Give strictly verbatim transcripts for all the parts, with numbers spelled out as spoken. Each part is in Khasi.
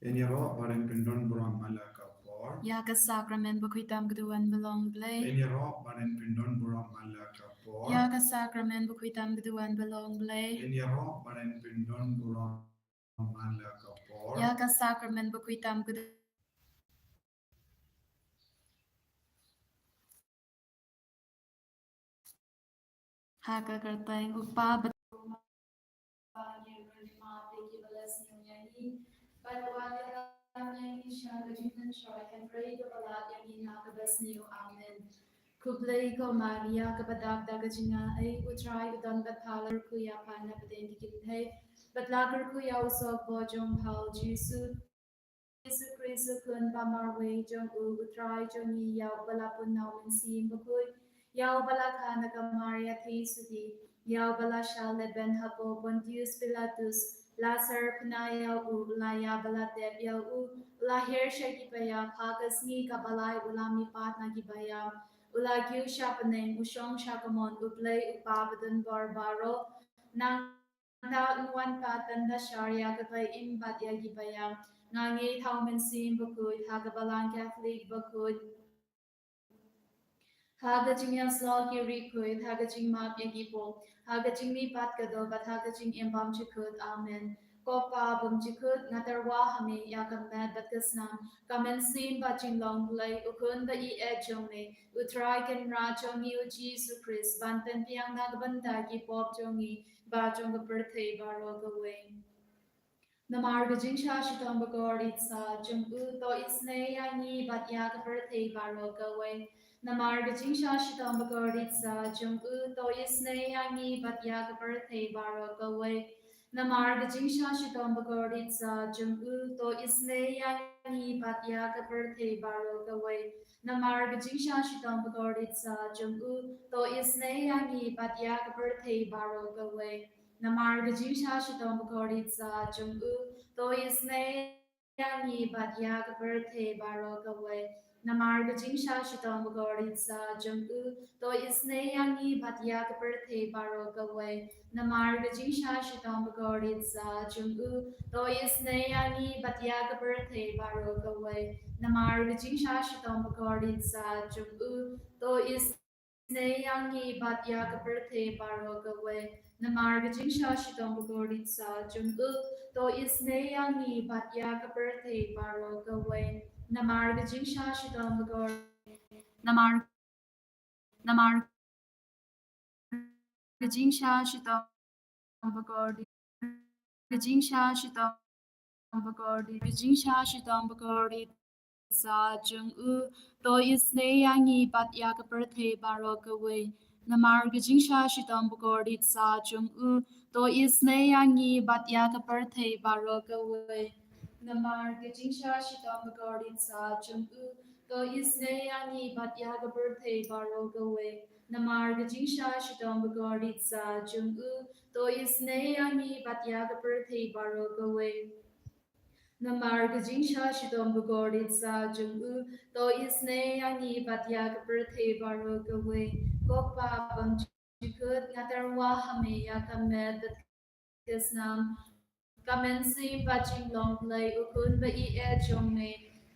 Ngin ïaroh ba ngin pyndon burom man la ka por. Ïa ka sakramen bakhuid tam ka duwan ba long Blei. Ngin ïaroh ba ngin pyndon burom man la ka por. Ïa ka sakramen bakhuid tam ka duwan ba long Blei. Ngin ïaroh ba ngin pyndon burom man la ka por. Ïa ka sakramen bakhuid tam ka duwan Ha ka kyrteng u Kpa bad Khublei ko Maria, kaba dak da ka jingaiei, U Trai u don bad pha, la kyrkhu ïa pha na pdeng ki kynthei, bad la kyrkhu ïa u sohbor jong pha u Jisu. Jisu Khrist u khun ba marwei jong u, U Trai jong ngi, ïa uba la pun na u Mynsiem Bakhuid, ïa uba la kha na ka Maria Theisotti, ïa uba la shah leit beiñ hapoh Pontius Pilatus, la syrphna ïa u, la ïap bad la tep ïa u, la hiar sha ki paidbah, ha ka sngi kaba lai u la mihpat na ki baïap, u la kiew sha bneng, u shong sha kamon U Blei U Kpa badonbor baroh. Nangta un wan pat ban bishar ïa ka bai im bad ïa ki baïap. Nga ngeit ha u Mynsiem Bakhuid, ha ka Balang Katholik bakhuid, ha ka jingïasyllok ki riewkhuid, ha ka jingmap ïa ki pop, ha ka jingmihpat kaba doh bad ha ka jingim bymjukut. Amen. Ko Kpa bymjukut, nga tyrwa ha me ïa ka met bad ka snam, ka mynsiem bad jinglong Blei, u Khun ba ïeit jong me, U Trai Kynrad jong ngi U Jisu Khrist, ban pynbiang na ka bynta ki pop jong ngi bad jong ka pyrthei baroh kawei. Namar ka jingshah shitom bakordit satia jong u, to isynei ïa ngi bad ïa ka pyrthei baroh kawei. Namar ka jingshah shitom bakordit satia jong u, to isynei ïa ngi bad ïa ka pyrthei baroh kawei. Namar ka jingshah shitom bakordit satia jong u, to isynei ïa ngi bad ïa ka pyrthei baroh kawei. Namar ka jingshah shitom bakordit satia jong u, to isynei ïa ngi bad ïa ka pyrthei baroh kawei. Namar ka jingshah shitom bakordit satia jong u, to isynei ïa ngi bad ïa ka pyrthei baroh kawei. Namar ka jingshah shitom bakordit satia jong u, to isynei ïa ngi bad ïa ka pyrthei baroh kawei. Namar ka jingshah shitom bakordit satia jong u, to isynei ïa ngi bad ïa ka pyrthei baroh kawei. Namar ka jingshah shitom bakordit satia jong u, to isynei ïa ngi bad ïa ka pyrthei baroh kawei. Namar ka jingshah shitom bakordit satia jong u, to isynei ïa ngi bad ïa ka pyrthei baroh kawei. Namar ka jingshah shitom bakordit, namar, namar ka jingshah shitom bakordit, ka jingshah shitom bakordit, ka jingshah shitom bakordit satia jong u, to isynei ïa ngi bad ïa ka pyrthei baroh kawei. Namar ka jingshah shitom bakordit satia jong u, to isynei ïa ngi bad ïa ka pyrthei baroh kawei. Namar ka jingshah shitom bakordit satia jong u, to isynei ïa ngi bad ïa ka pyrthei baroh kawei. Namar ka jingshah shitom bakordit satia jong u, to isynei ïa ngi bad ïa ka pyrthei baroh kawei. Namar ka jingshah shitom bakordit satia jong u, to isynei ïa ngi bad ïa ka pyrthei baroh kawei. Ko Kpa bymjukut, nga tyrwa ha me ïa ka met bad ka snam, ka mynsiem bad jinglong Blei, u Khun ba ïeit jong me,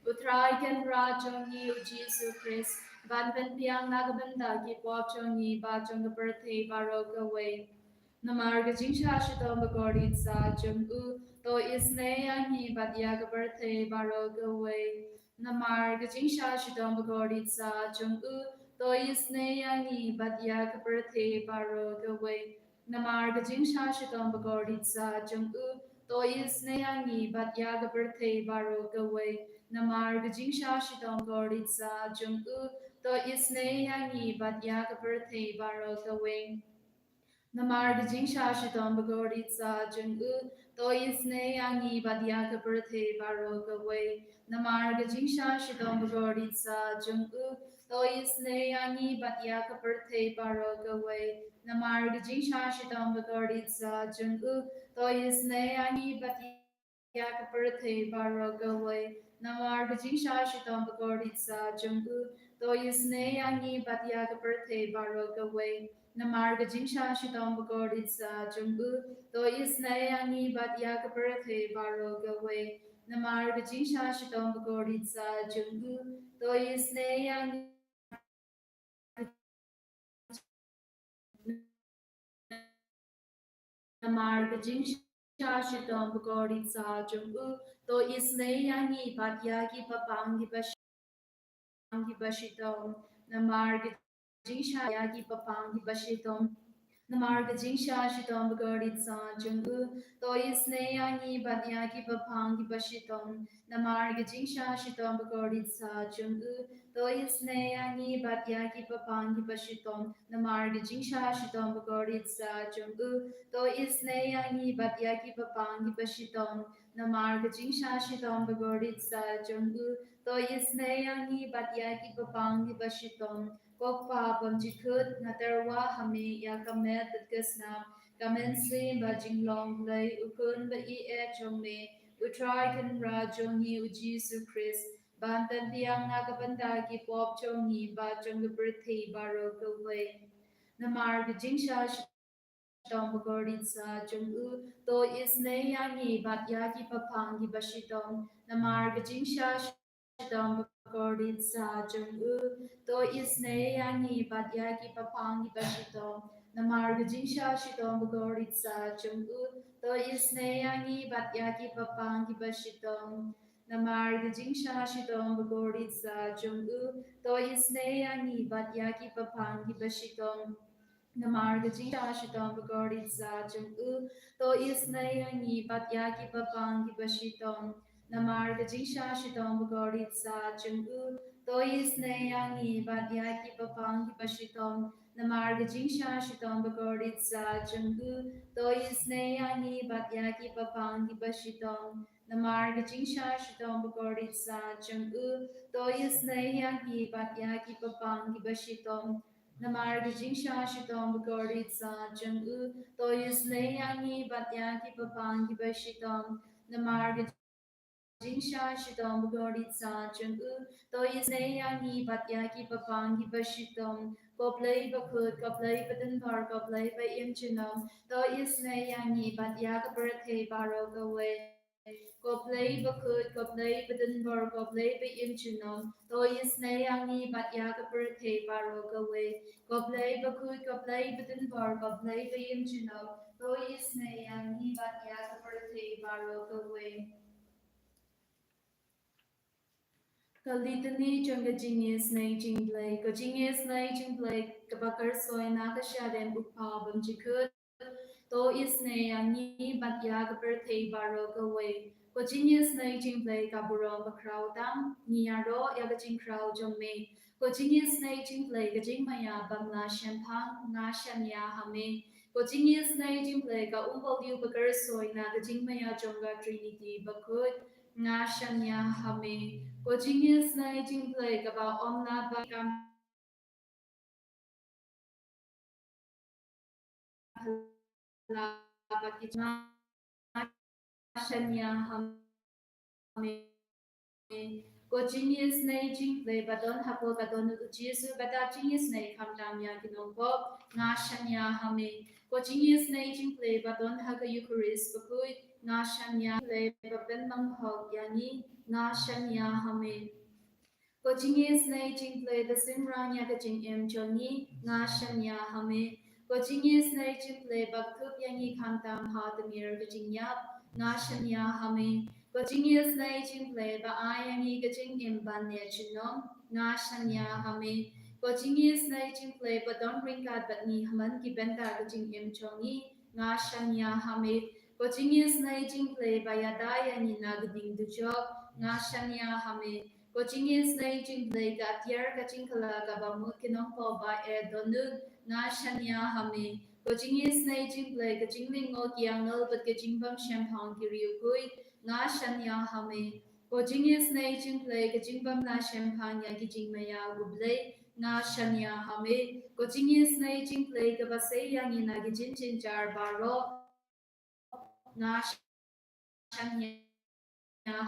U Trai Kynrad jong ngi U Jisu Khrist, ban pynbiang na ka bynta ki pop jong ngi bad jong ka pyrthei baroh kawei. Namar ka jingshah shitom bakordit satia jong u, to isynei ïa ngi bad ïa ka pyrthei baroh kawei. Namar ka jingshah shitom bakordit satia jong u, to isynei ïa ngi bad ïa ka pyrthei baroh kawei. Namar ka jingshah shitom bakordit satia jong u, to isynei ïa ngi bad ïa ka pyrthei baroh kawei. Namar ka jingshah shitom bakordit satia jong u, to isynei ïa ngi bad ïa ka pyrthei baroh kawei. Namar ka jingshah shitom bakordit satia jong u, to isynei ïa ngi bad ïa ka pyrthei baroh kawei. Namar ka jingshah shitom bakordit satia jong u, to isynei ïa ngi bad ïa ka pyrthei baroh kawei. Namar ka jingshah shitom bakordit satia jong u, to isynei ïa ngi bad ïa ka pyrthei baroh kawei. Namar ka jingshah shitom bakordit satia jong u, to isynei ïa ngi bad ïa ka pyrthei baroh kawei. Namar ka jingshah shitom bakordit satia jong u, to isynei ïa ngi bad ïa ka pyrthei baroh kawei. Namar ka jingshah shitom bakordit sa jong u, to isynei ïa ngi. Namar ka jingshah shitom bakordit sa jong u, to isynei ïa ngi bad ïa ki bapang kiba shi-, kiba shitom. Namar ka jingshah ïa ki bapang kiba shitom. Namar ka jingshah shitom bakordit sa jong u, to isynei ïa ngi bad ïa ki bapang kiba shitom. Namar ka jingshah shitom bakordit sa jong u, to isynei ïa ngi bad ïa ki bapang kiba shitom. Namar ka jingshah shitom bakordit sa jong u, to isynei ïa ngi bad ïa ki bapang kiba shitom. Namar ka jingshah shitom bakordit sa jong u, to isynei ïa ngi bad ïa ki bapang kiba shitom. Ko Kpa bymjukut, nga tyrwa ha me ïa ka met bad ka snam, ka mynsiem bad jinglong Blei, U Khun ba ïeit jong me, U Trai Kynrad jong ngi U Jisu Khrist, ban pynbiang na ka bynta ki pop jong ngi bad jong ka pyrthei baroh kawei. Namar ka jingshah shitom bakordit sa jong u, to isynei ïa ngi bad ïa ki bapang kiba shitom. Namar ka jingshah shitom bakordit sa jong u, to isynei ïa ngi bad ïa ki bapang kiba shitom. Namar ka jingshah shitom bakordit sa jong u, to isynei ïa ngi bad ïa ki bapang kiba shitom. Namar ka jingshah shitom bakordit sa jong u, to isynei ïa ngi bad ïa ki bapang kiba shitom. Namar ka jingshah shitom bakordit sa jong u, to isynei ïa ngi bad ïa ki bapang kiba shitom. Namar ka jingshah shitom bakordit sa jong u, to isynei ïa ngi bad ïa ki bapang kiba shitom. Namar ka jingshah shitom bakordit sa jong u, to isynei ïa ngi bad ïa ki bapang kiba shitom. Namar ka jingshah shitom bakordit sa jong u, to isynei ïa ngi bad ïa ki bapang kiba shitom. Namar ka jingshah shitom bakordit sa jong u, to isynei ïa ngi bad ïa ki bapang kiba shitom. Namar ka jingshah shitom bakordit sa jong u, to isynei ïa ngi bad ïa ki bapang kiba shitom. Ko Blei bakhuid, ko Blei badonbor, ko Blei ba im junom, to isynei ïa ngi bad ïa ka pyrthei baroh kawei. Ko Blei bakhuid, ko Blei badonbor, ko Blei ba im junom, to isynei ïa ngi bad ïa ka pyrthei baroh kawei. Ko Blei bakhuid, ko Blei badonbor, ko Blei ba im junom, to isynei ïa ngi bad ïa ka pyrthei baroh kawei. Ka Litany jong ka jingisynei jong U Blei. Ko jingisynei jong U Blei kaba kyrsoi na ka shadem U Kpa bymjukut, to isynei ïa ngi bad ïa ka pyrthei baroh kawei. Ko jingisynei jong U Blei ka burom bakhraw tam, ngi ïaroh ïa ka jingkhraw jong me. Ko jingisynei jong U Blei ka jingmaïa bym lah shemphang, nga shaniah ha me. Ko jingisynei jong U Blei ka umpohliew ba kyrsoi na ka jingmaïa jong ka Trinity bakhuid, nga shaniah ha me. Ko jingisynei jong U Blei kaba ym lah ban kam, nga shaniah ha me. Ko jingisynei jong U Blei ba don ha kaba don U Jisu ba da jingisynei khamtam ïa ki nongpop, nga shaniah ha me. Ko jingisynei jong U Blei ba don ha ka Eukharist bakhuid, nga shaniah ha me. Ko jingisynei jong U Blei ba pynmang hok ïa ngi, nga shaniah ha me. Ko jingisynei jong U Blei ba synran ïa ka jingim jong ngi, nga shaniah ha me. Ko jingisynei jong U Blei ba kdup ïa ngi khamtam ha tmier ka jingïap, nga shaniah ha me. Ko jingisynei jong U Blei ba ai ïa ngi ka jingim ban ïeit junom, nga shaniah ha me. Ko jingisynei jong U Blei ba don ryngkat bad ngi ha man ki bynta ka jingim jong ngi, nga shaniah ha me. Ko jingisynei jong U Blei ba ïada ïa ngi na ka ding dujok, nga shaniah ha me. Ko jingisynei jong U Blei ka atiar ka jingkylla kaba mut ki nongpop ba ïeit dohnud, nga shaniah ha me. Ko jingisynei jong U Blei ka jinglyngngoh ki angel bad ka jingbym shemphang ki riewkhuid, nga shaniah ha me. Ko jingisynei jong U Blei ka jingbym lah shemphang ïa ki jingmaïa U Blei, nga shaniah ha me. Ko jingisynei jong U Blei kaba sei ïa ngi na ki jingjynjar baroh, nga shaniah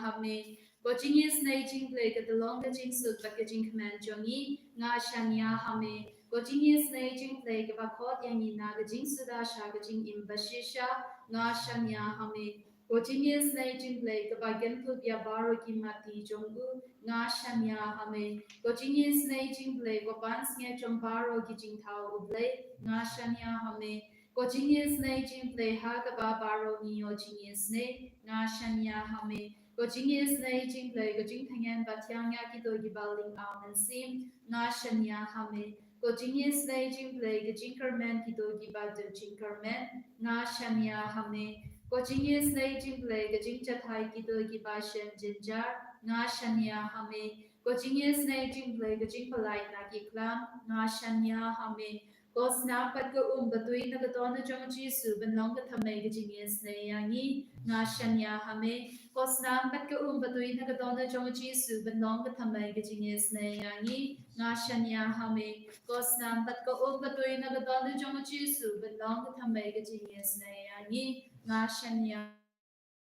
ha me. Ko jingisynei jong U Blei ka tyllong ka jingsuk bad ka jingkmen jong ngi, nga shaniah ha me. Ko jingisynei jong U Blei kaba khot ïa ngi na ka jingsuda sha ka jingim bashisha, nga shaniah ha me. Ko jingisynei jong U Blei kaba kynthup ïa baroh ki mati jong u, nga shaniah ha me. Ko jingisynei jong U Blei ko pansngiat jong baroh ki jingthaw U Blei, nga shaniah ha me. Ko jingisynei jong U Blei ha kaba baroh ngi ïoh jingisynei, nga shaniah ha me. Ko jingisynei jong U Blei, ko jingthngan ba thiang ïa kito kiba lyngkhuh mynsiem, nga shaniah ha me. Ko jingisynei jong U Blei, ko jingkyrmen kito kiba don jingkyrmen, nga shaniah ha me. Ko jingisynei jong U Blei, ko jingjahthait kito kiba shem jynjar, nga shaniah ha me. Ko jingisynei jong U Blei, ko jingpyllait na ki khlam, nga shaniah ha me. Ko snam bad ka um ba tui na ka dohnud jong U Jisu ban long ka thymmei ka jingisynei ïa ngi, nga shaniah ha me. Ko snam bad ka um ba tui na ka dohnud jong U Jisu ban long ka thymmei ka jingisynei ïa ngi, nga shaniah ha me. Ko snam bad ka um ba tui na ka dohnud jong U Jisu ban long ka thymmei ka jingisynei ïa ngi, nga shaniah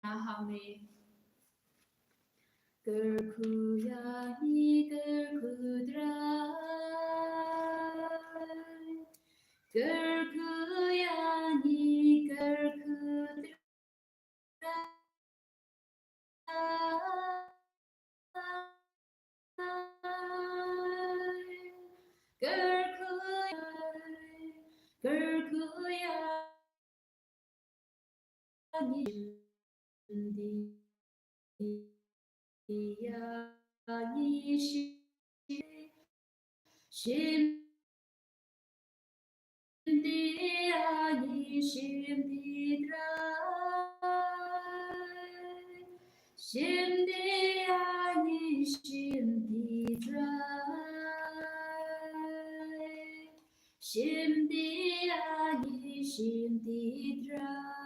ha me. Kyrkhu ïa ngi, kyrkhu Trai. Kyrkhu ïa ngi, kyrkhu Trai. Kyrkhu ïa, kyrkhu ïa ngi, shim di ïa ngi, shim, shim di ïa ngi, shim di Trai. Shim di ïa ngi, shim di Trai. Shim di ïa ngi, shim di Trai.